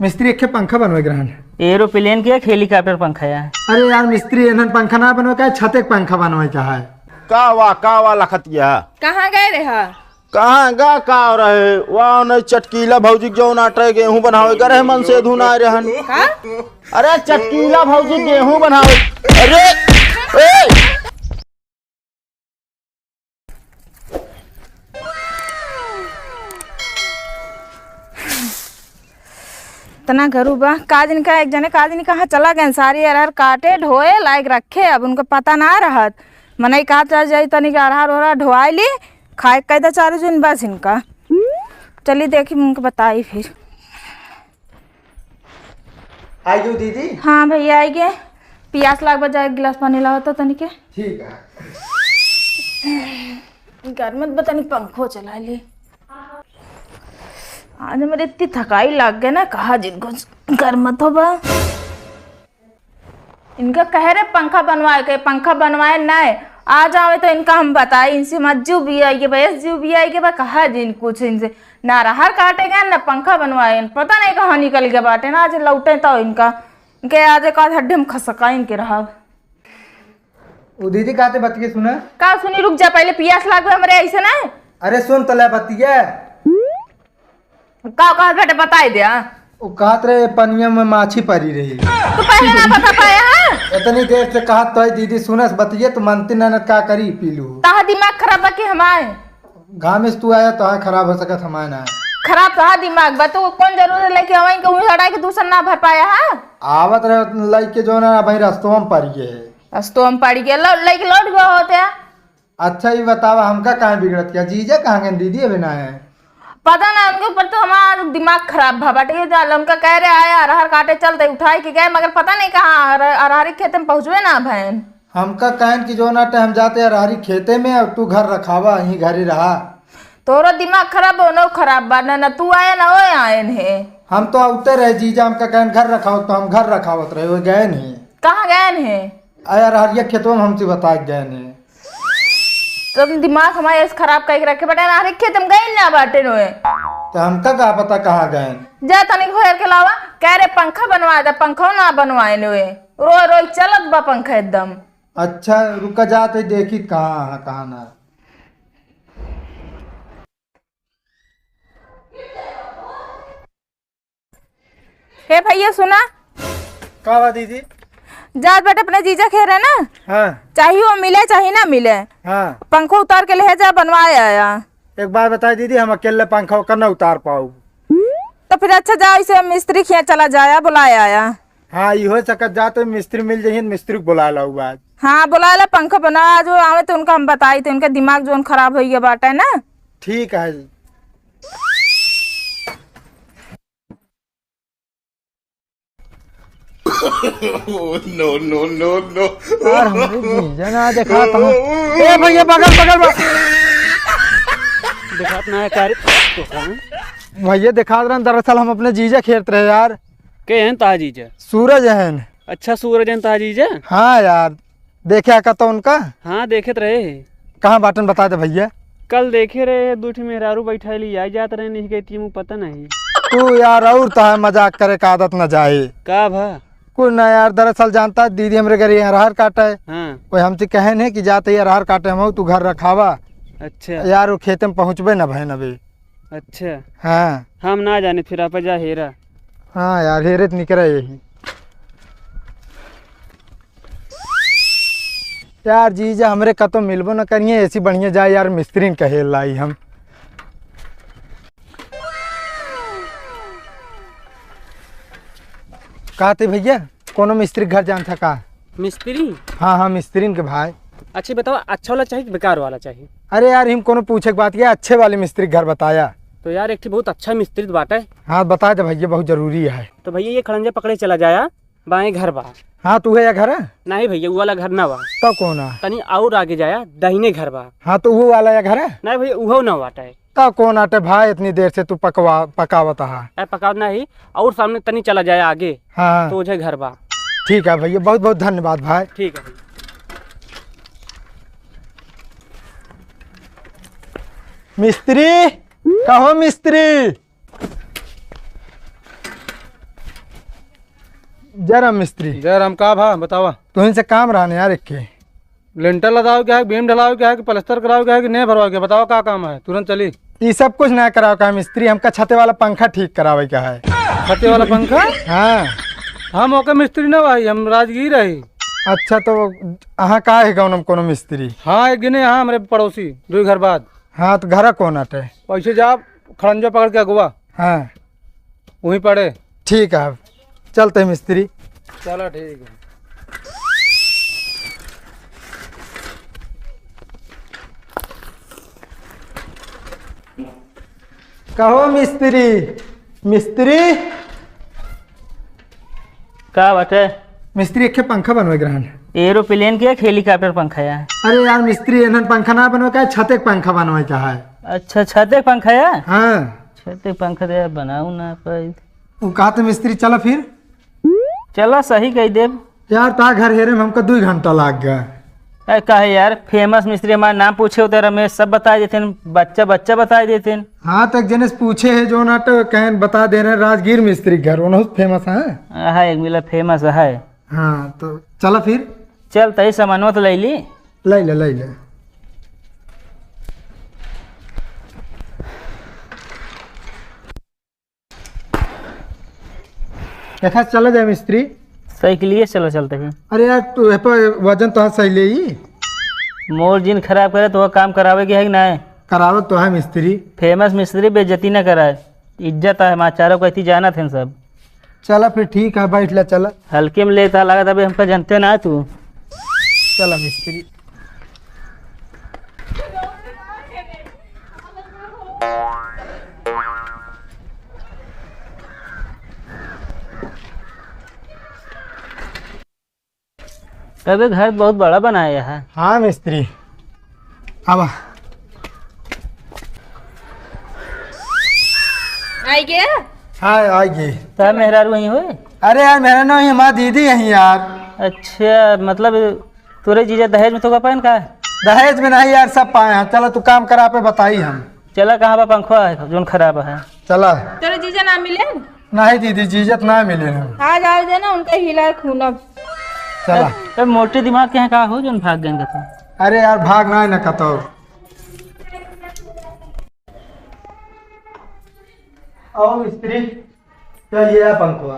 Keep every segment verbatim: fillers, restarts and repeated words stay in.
मिस्त्री, एक ठे पंखा बनवाए के रहन। एरोप्लेन के एक हेलीकॉप्टर पंखा है। अरे यार मिस्त्री, एनहन पंखा ना बनवाए का है, छते के पंखा बनवाए का है। का वा, का वा लखतिया? कहाँ गए रहा? कहाँ गा का रहे? वाह, नहीं चटकीला भौजी के जौन आटे गेहूं बनावे का रहे, मन से धुन आए रहन। का? अरे चटकीला भौजी गेहूं बनावे। अरे, ए! इतना गरू बा, का जनी का एक जने का जनी कहाँ चला गए, सारी अरहर काटे, ढोए, लायक रखे, अब उनको पता ना रहत। मनई कहा चल जाई, तनी के अरहर ओरहर ढोआई ली, खाए के कैदा चारू जन बस इनका। चली देखी, उनको बताई फिर। आई गयो दीदी? हाँ भैया, आई गए। पियास लाग बा, जा एक गिलास पानी लावा तो तनी के। ठीक है। घर में बतानी पंखो चला ले। आज हमारे इतनी थकाई लाग गए ना, कहा जिनको घर मत हो बा। इनका कह रहे पंखा बनवाए के, पंखा बनवाए नहीं। आ जावे तो इनका हम बताए, इनसे मत जीव भी आई के बा, जीव भी आई के बा, कहा जिन कुछ इनसे ना रहर काटे गए, ना पंखा बनवाए, पता नहीं कहाँ निकल गए बाटे ना। आज लौटे तो इनका, इनके आज एक आध हड्डी हम खसका इनके रहब। ओ दीदी, कहते बतिये सुना। का सुनी, रुक जा, पहले पियास लागबे हमरे ऐसे ना। अरे सुन तो ले बतिये। का कहत बेटे, बताई दे, हाँ? वो कहत रहे पनिया में माछी परी रही। तू पहले ना बता पाया, हाँ? इतनी देर से कहत तो है दीदी, सुनस बतिये, तू मानती ना, ना का करी पी लू। ताहा दिमाग खराब बा कि हमारे? घाम से तू आया तो हाँ खराब हो सकत हमारे ना। खराब ताहा दिमाग बा, तू कौन जरूरी लेके आवाई के उही लड़ाई के दूसर ना भर पाया, हाँ? आवत रहे लइके जो ना भाई रस्तवा में पड़ गए। रस्तवा में पड़ गए, लौ-, लइके लौट गए होते हैं। अच्छा, ये बतावा, हमका काहे बिगड़त क्या? जीजा कहाँ गए दीदी? अभी ना आए। पता ना, उनके ऊपर तो हमारा दिमाग खराब भा बाटे। ये जाल उनका कह रहे आए, अरहर काटे चलते उठाए के गए, मगर पता नहीं कहाँ अरह-, अरहरी खेते में पहुँचबे ना भैन। हमका कहन कि जो ना टाइम जाते अरहरी खेते में, और तू घर रखावा, यहीं घरे रहा। तोरो दिमाग खराब हो, नो खराब बा, ना, ना तू आए ना ओए आए ने। हम तो उतर रहे जीजा, हमका कहन घर रखाओ, तो हम घर रखावत रहे, वो गए नहीं। कहाँ गए ने? अरे अरहरिया खेतवा में हमसे बता के गए नहीं। तुम दिमाग हमारे ऐसे खराब करके रखे बाटे, अरहरी खेत में गए ना बाटे नोए। तो हमका का पता कहाँ गए? जा तनिक हेर के लावा, कह रहे पंखा बनवा दे, पंखा ना बनवाए नोए। रोए रोए चलत बा पंखा एकदम। अच्छा रुका, जाते देखी कहाँ है, कहाँ ना। हे भैया सुना। का बा दीदी? जात बाटे अपने जीजा के घरे ना। हाँ। चाहे वो मिले चाहे ना मिले। हाँ। पंखो उतार के ले जा, बनवाए आया। एक बात बताई दीदी, हम अकेले पंखा ओकर ना उतार पाऊ। तो फिर अच्छा जाओ, इसे मिस्त्री खिया चला जाया, बुलाए आया। हाँ, इहो सकत जा तो मिस्त्री मिल जाइए, मिस्त्री को बुला ला आज। हाँ, बुला ला, पंखा बना, आज वो आवे तो उनका हम बताई थे, उनका दिमाग जोन खराब हो गया बाटे ना। ठीक है। No, no, no, no। यार, हमरे जीजा ना देखात हमें। ए भैया, बगल, बगल, बगल। देखात ना है, का रे? तो कहाँ? भैया, देखात रहन, दरअसल हम अपने जीजा खेत रहे यार। के हैं तोहार जीजा? सूरज हैं। अच्छा, सूरज हैं तोहार जीजा? हाँ यार, देखे आका तो उनका? हाँ, देखे तो रहे। कहाँ बाटन, बता दे भैया। कल देखे रहे, दू ठे मेहरारू बैठाइली, आई जात रहे, नहीं गई थी, मुँह पता नहीं। तू यार, और तो है, मजाक करे का आदत न जाए। का भा? कुछ ना यार, दरअसल जानता है, दीदी हमरे घरे अरहर काटे। हाँ। वो हमसे कहे नहीं कि जाते ही अरहर काटे हम, तू घर रखावा। अच्छा। यार, वो खेते में पहुँचबे ना भैन अभी। अच्छा। हाँ। हम ना जाने, फिर आप जा हेरा। हाँ यार, हेरे तो निकरा यही। यार जीजा हमरे कतो मिलबो न करिए, ऐसी बढ़िया जाए यार, मिस्त्रीन कहे लाई हम। कहते भैया, कोनो मिस्त्री घर जान था का? मिस्त्री? हाँ, हाँ, मिस्त्रीन के भाई। अच्छा बताओ, अच्छा वाला चाहिए कि बेकार वाला चाहिए? अरे यार, हम कोनो पूछे के बात किया, अच्छे वाले मिस्त्री घर बताया। तो यार, एक ठे बहुत अच्छा मिस्त्री तो बाटे। हाँ, बता दे भैया, बहुत जरूरी है। तो भैया, ये खड़ंजा पकड़े चला जाया, बाएं घर बा। हाँ, तो उहे या घर है? नहीं भैया, वो वाला घर ना बा। तो कौन है? तनी और आगे जाया, दाहिने घर बा। हाँ, तो वो वाला या घर है? नहीं भैया, उहो ना बाटे। तो कौन आटे भाई, इतनी देर से तू पकवा, पकावत हा? ए, पकावत नहीं, और सामने तनी चला जाए आगे, हाँ। तो उजे घर बा। ठीक है भैया, बहुत बहुत धन्यवाद भाई। ठीक है भैया। मिस्त्री, कहो मिस्त्री। जय राम मिस्त्री। जय राम, का भा, बतावा। तुहिन से काम रहन यार, एक के। लिंटर लगावे के है, बीम ढलावे के है कि प्लास्टर करावे के है कि नए भरवावे के, बतावा का काम है, तुरंत चली। ई सब कुछ ना करावे का है मिस्त्री, हमका छते वाला पंखा ठीक करावे का है। छते वाला पंखा? हाँ। हम ओके मिस्त्री ना भाई, हम राजगीर रही। अच्छा, तो अहाँ का है गाँव में कोनो मिस्त्री? हाँ, एक गिने यहाँ हमरे पड़ोसी, दो घर बाद। हाँ, तो घर कौन आटे? वैसे जा, खड़ंजा पकड़ के अगुआ। हाँ। वहीं पड़े। ठीक है, अब चलते हैं मिस्त्री। चलो, ठीक है। कहो मिस्त्री, मिस्त्री। का बाटे? मिस्त्री, एक ठे पंखा बनवे के रहन। एरोप्लेन के एक हेलीकॉप्टर पंखा है? अरे यार मिस्त्री, एनहन पंखा ना बनवे का है, छते के पंखा बनवे का है। अच्छा, छते के पंखा है? हाँ। छते के पंखा तो यार बनाऊ ना पाई। वो कहा तो मिस्त्री, चला फिर। चला, सही कह देब। यार, ता घर हेरे में हमका दुई घंटा लाग गया। अरे काहे यार, फेमस मिस्त्री हमार नाम पूछे होते रमेश, सब बताइ देते हैं, बच्चा बच्चा बताइ देते हैं। हाँ, तो एक जने से पूछे है जो ना तो कहें बता दे रहे हैं, राजगीर मिस्त्री घर, उन्हों फेमस है। हाँ, एक मिला फेमस है। हाँ, तो चला फिर। चल, तई सामानवा तो ले ली। ले ले, ले ले। देखा, चला जाए मिस्त्री। साइकिलिए चला चलते हैं। अरे यार, तू ए पर वजन तो सही ले ही। मोर जिन खराब करे तो वो काम करावे के है कि नहीं? करावे तो है मिस्त्री। फेमस मिस्त्री बेइज्जती ना कराए, इज्जत है हमार, चारों को इतनी जानत हैं सब। चला फिर ठीक है, बैठ ले, चला। हल्के में लेता लागत, अबे हमका जानते ना तू। चला मिस्त्री। अबे घर बहुत बड़ा बनाया है। हाँ मिस्त्री, अब आई गया। हाँ, आई गई। तब मेहरारू वहीं हुए? अरे यार, मेहरारू नहीं, हमार दीदी यहीं यार। अच्छा, मतलब तोरे जीजा दहेज में तो का पाएन का? दहेज में नहीं यार, सब पाए हैं। चला तू काम करा पे बताई हम। चला, कहाँ बा पंखवा है जोन खराब है? चला। तोरे जीजा ना मिले? नहीं दीदी, जीजा तो ना मिले हैं। आज आओ जे ना, उनका हिला खूनब। चला। ए, मोटे दिमाग के हैं का हो जोन भाग गए कतो? अरे यार, भाग ना है ना कतो। आओ मिस्त्री, चल ये आ पंखवा।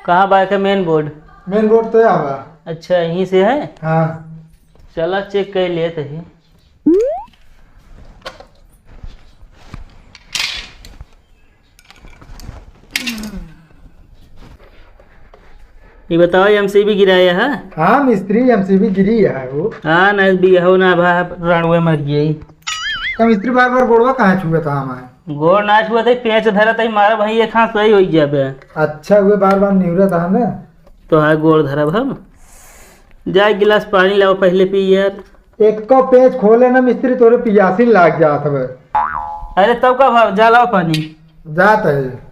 कहाँ बा एकर मेन बोर्ड? मेन बोर्ड तो यहाँ बा। अच्छा, यहीं से है? हाँ। चला चेक कर लेते हैं। ये बताओ, एमसीबी गिराया है? हाँ मिस्त्री, एमसीबी गिरी है वो। हाँ, ना बियाहो ना भा, रणुए मर गई। तो मिस्त्री बार बार गोड़वा कहाँ छुए था हमारे? गोड़ ना छुआ थे, पेंच धरा थे, मारा भाई, एक हाथ सही हो जाबे। अच्छा, हुए बार बार निहुरा था ना। तो हाँ, गोड़ धरब हम। जा एक गिलास पानी लाओ, पहले पी यार। एक को पेंच खोले ना मिस्त्री, तोरे पियासी लाग जात हवे। अरे तब का भाव, जा लाओ पानी। जात है।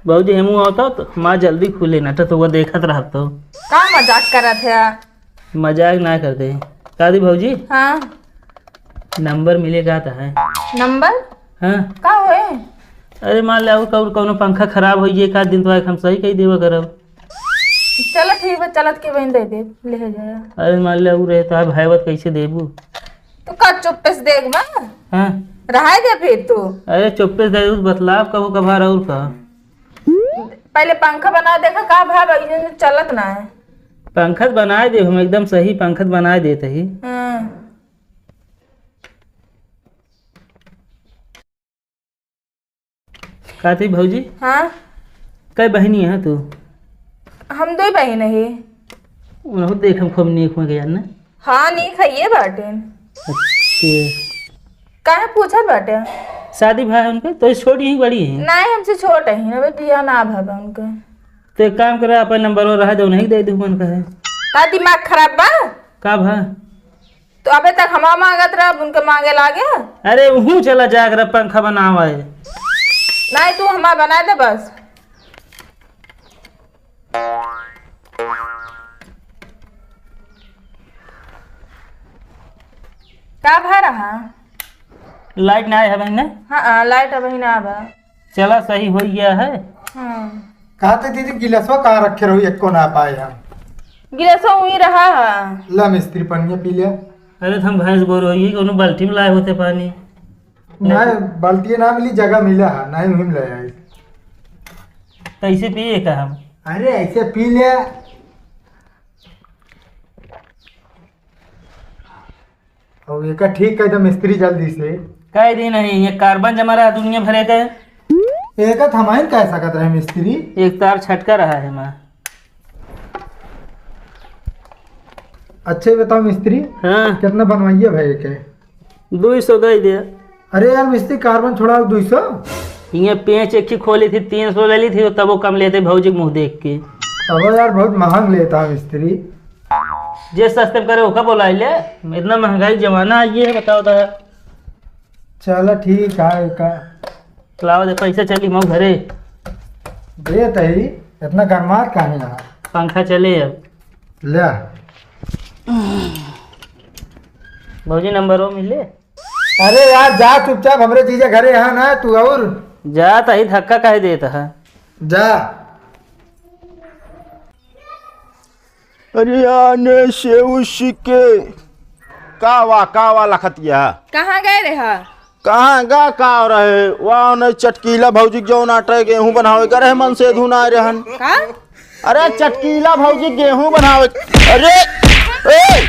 भौजी, हमू आवता तो माँ जल्दी खुले ना, तो, तो वो देखत रहब तो। का मजाक करत है? मजाक ना करते। का दी भौजी? हाँ। नंबर मिले का तो है। नंबर? हाँ। का होए? अरे मान ले, और कौन, कौनो पंखा खराब हो ये, का दिन तो आके हम सही कही देवा करब। चलो ठीक बा, चलत के बहन दे दे, ले जाया। अरे मान ले, और रहे तो है भाईवत कैसे देबू? तो का चुप्पे से देख बा? हाँ। रहाय दे फिर तू। अरे चुप्पे से दे, उस बतलाव कबो कभार और का। पहले पंखा बना देखा का भाव, ये चलत ना है। पंखा तो बनाए दे, हम एकदम सही पंखा तो बनाए देते ही। हाँ। का थी भौजी? हाँ। कै बहिनी है तू? हम दो बहिन है। उनको देख हम खूब नीक हो गया ना। हाँ, नीक है ये बाटे। अच्छा। काहे पूछत बाटे? शादी भा है उनके? तो छोटी ही बड़ी है? नहीं, हमसे छोट है, अबे बियाह ना भा बा उनके। तो एक काम करा, अपन नंबर और रहा दो, नहीं दे दू मन का है। का दिमाग खराब बा? का भा? तो अबे तक हमार मांगत रहा, अब उनके मांगे लागे। अरे उहू चला जाकर पंखा बनावा है। नहीं, तू हमार बना दे बस। का भा रहा? लाइट ना आए है बहिने? हाँ, हाँ, लाइट अबही ना बा। चला, सही हो गया है। हाँ। कहा थे दीदी, गिलसवा कहाँ रखे रहो, एको ना पाए हम। गिलसवा वहीं रहा है। ला मिस्त्री, पनिया पी लिया। अरे, त हम भैंस गोरू होई, कौनो बाल्टी में लाए होते पानी। नहीं, बाल्टी ना मिली, जगह मिला है, नहीं, वहीं ले आई। त ऐसे पिए का हम? अरे, ऐसे पी ले। और एका ठीक कह दे मिस्त्री जल्दी से। कह दी नहीं, ये कार्बन जमा रहा दुनिया भरे के। एका त हमहिन कह सकत रहे मिस्त्री। एक तार छटका रहा है माँ। अच्छा, ये बताओ मिस्त्री, हाँ। कितना बनवाइए भाई के? दुई सौ दे दे। अरे यार मिस्त्री, कार्बन छोड़ाओ दुई सौ। ये पेंच एक ही खोली थी, तीन सौ ले ली थी, तो तबो कम लेते भौजी के मुँह देख के। तबो यार बहुत महंग लेता है मिस्त्री। जे सस्ते में करे ओका बोलाई ले, इतना महंगाई जमाना आ गया है, बताओ तो। चलो ठीक है का। लाओ दे, पैसा चली मऊ घरे। दे तही, इतना गरमात काहे यहाँ? पंखा चले अब। ले। भौजी नंबर वो मिले? अरे यार, जा चुपचाप, हमरे जीजा घरे यहाँ ना, तू और। जा तही, धक्का काहे देत है? जा। अरे आने से उसके का वा, का वा लखतिया? कहाँ गए रहा? कहाँ गा, का रहे? वाह, नहीं चटकीला भौजी के जौन आटे गेहूं बनावे का रहे, मनसेधु ना रहन। का? अरे चटकीला भौजी गेहूं बनावे। अरे, ए!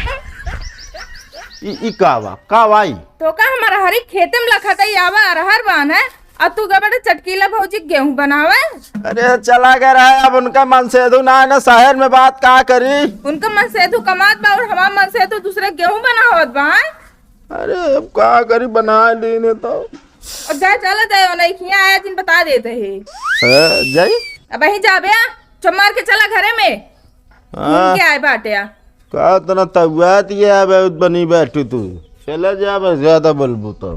ई, ई का वा, का वा ई? तो का हमारा हरी खेते में लखत है, आवा अरहर बान है, आ तू गए बड़े चटकीला भौजी के गेहूं बनावे? अरे चला गए रहे, अब उनका मनसेधु ना है ना, शहर में बात का करी? उनका मनसेधु कमात बा और हमार मनसेधु दूसरे गेहूं बनावत बा, हैं? अरे अब का करी, बना ली ने तो। और जा चला जाए, नहीं खिया आया जिन बता देते हैं। हाँ, जाई? अब वहीं जाबे आ, चुप मार के चला घरे में। हाँ। घूम के आए बाटे आ। का तना तगुआत ये आवे बनी बैठू तू। चला जा बस, ज्यादा बोलबू तो।